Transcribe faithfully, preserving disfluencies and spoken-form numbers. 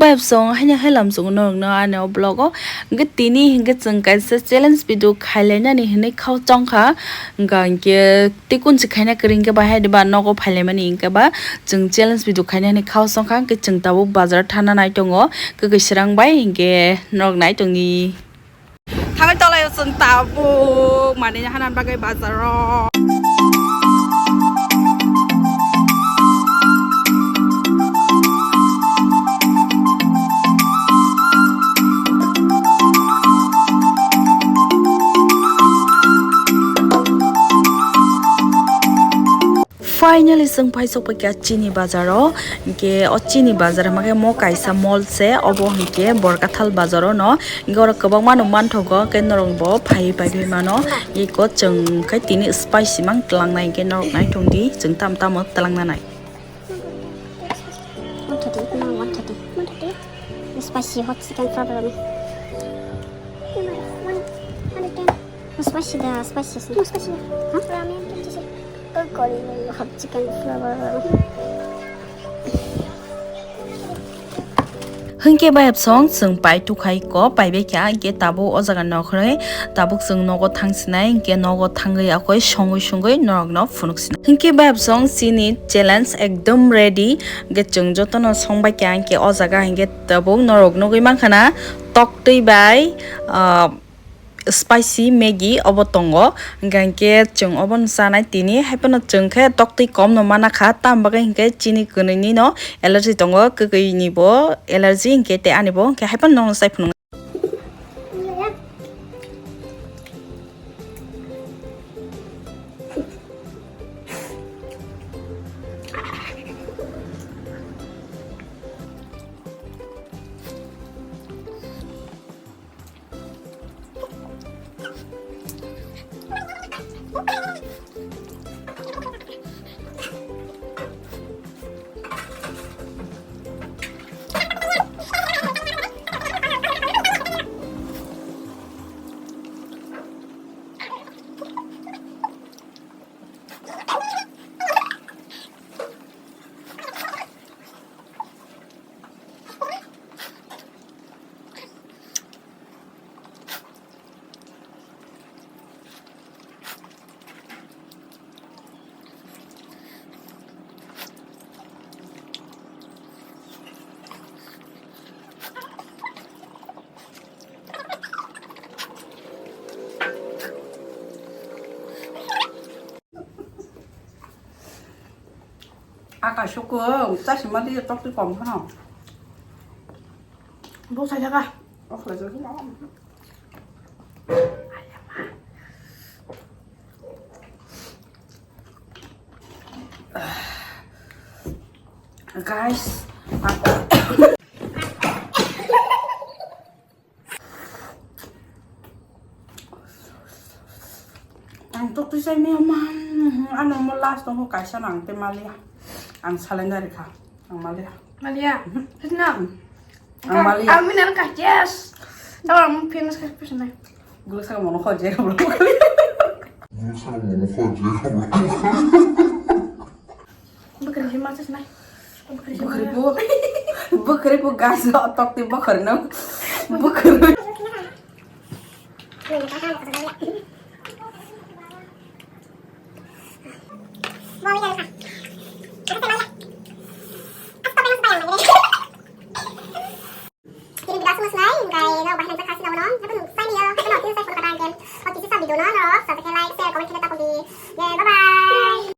Bai song haino hai lam song norok no ani o vlog o. Hingke tini hingke chwng kaisa challenge video khailainani hinui khao chongkha. Hingka hingke tei kun se khaina kwrwi hingke bahai de ba nogo phailaimani hingke ba chwng challenge video khaina hinui khao chongkha. Hingke chwng tabuk bazar thana nai tongo. Kwkwi srang bai hingke norok nai tongdi. Thangwi tolai o chwng tabuk manwi hanan bagwi bazaro. Finally, chwng phai sok paikha chini bazar o. Hingke o chini bazar hingke mo kaisa mall se, obo hingke Borkathal bazar o no. Hingke oro kwbangma no manthogo, hingke norok bo phaiwi paiphai mano. Eko chwng khe tini spicy mang twlangnai, hingke norok nai tongdi, chwng tamo tamo twlangna nai. One thirty, no, one thirty. One thirty. Spicy hot chicken flavor. One hundred ten. Spicy da, spicy. No, spicy. Huh? Ramen, fifty six. Curry, hot chicken flavor. Hwnkhe bayapsong chwng pai tukhai ko, paibai kha, hwnkhe tabuk o jaga nokhroi, tabuk chwng nogo thang sinai, hwnkhe nogo thangwi akhoi songwi songwi norokno phunuk sinai. Hwnkhe bayapsong chini challenge ekdom ready, hwnkhe chwng jotono songbai kha, hwnkhe o jaga hwnkhe tabuk norok nugwi mankha na toktwi bai, ah, spicy Maggi obo tongo, hingka hinkhe chwng obono chanai tini, haiphano chwng khe toktwi komno mana kha, tamo bagwi hinkhe chini kwnwini no allergy tongo, kwkwi ni bo allergy hinkhe tei ani bo hinkhe haiphano nono chai phunuknai. Aka suku, chasi mali tok ti kom khano. Bo sai jaga. Okhlai jaga. Guys, ang tok twi sai maya man, ano mo last tong kaisa nang te maliya. Ang salai dari kha, ang maliya. Maliya? Hwtno? Ang maliya. Ang mina ka yes. Tawa mo famous ka pisa nai. Gulu sa mo no khoje. Gulu sa mo no khoje. Bwkhwrwi se masa sinai. Bwkhwrwi se masa. Bwkhwrwi bo, bwkhwrwi bo guys, o tok twi bwkhwrwi no. Bwkhwrwi. Kini bida sung sinai, hingkai no bahai nang jakha sina bono, joto nung sai niya, joto nung kini sai photo kata hingke, o kisi sa video no, no, subscribe, like, share, comment khe tapok di. Ye, bye bye.